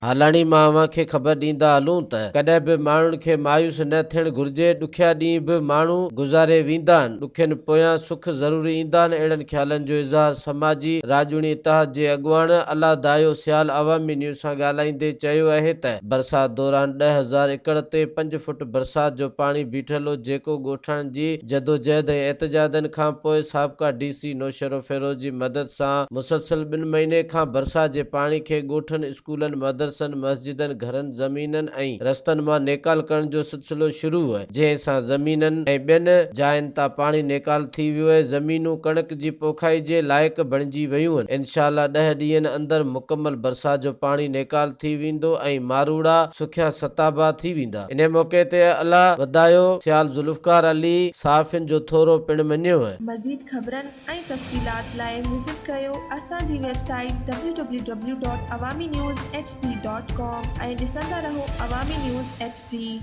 هالاڻي مان اوهان کي خبر ڏيندا هلون ته ڪڏهن به ماڻهن کي مايوس نه ٿيڻ گهرجي، ڏکيا ڏينهن به ماڻهو گذاري ويندا آهن، ڏکين پويان سک ضروري ايندا آهن، اهڙن خيالن جو اظهار سماجي راڄوڻي اتحاد جي اڳواڻ الله دايو سيال عوامي نيوز سان ڳالهائيندي چيو اهي ته برسات دوران 10,000 ايڪڙ تي پنج فٽ برسات جو پاڻي بيٺل هو جيڪو ڳوٺاڻن جي جدوجهد ۽ احتجاجن کان پوء سابقه ڊي سي نوشهروفيروز جي مدد سان مسلسل ٻن مهيني کان برسات جي پاڻي کي ڳوٺن، اسڪولن، مدرسن، مسجدن، گهرن، زمينن ۽ رستن مان نيڪال ڪرڻ جو سلسلو شروع هو جنهن سان زمينن ۽ ٻين جاين تان پاڻي نيڪال ٿي ويو ۽ زمينون ڪڻڪ جي پوکائي جي لائق بڻجي ويون. انشاء الله ڏهه ڏينهن اندر مڪمل برسات جو پاڻي نيڪال ٿي ويندو ۽ ماروئڙا سکيا ستابا ٿي ويندا. انهيء موقعي تي الله وڌايو سيال ذوالفقار علي صحافين جو ٿورو پڻ مڃيو. مزيد خبرن ۽ تفصيلات لاء وزٽ ڪريو اسان جي website W W W dot Awami news H D dot com ۽ ڏسندا رهو عوامي نيوز ايڇ ڊي.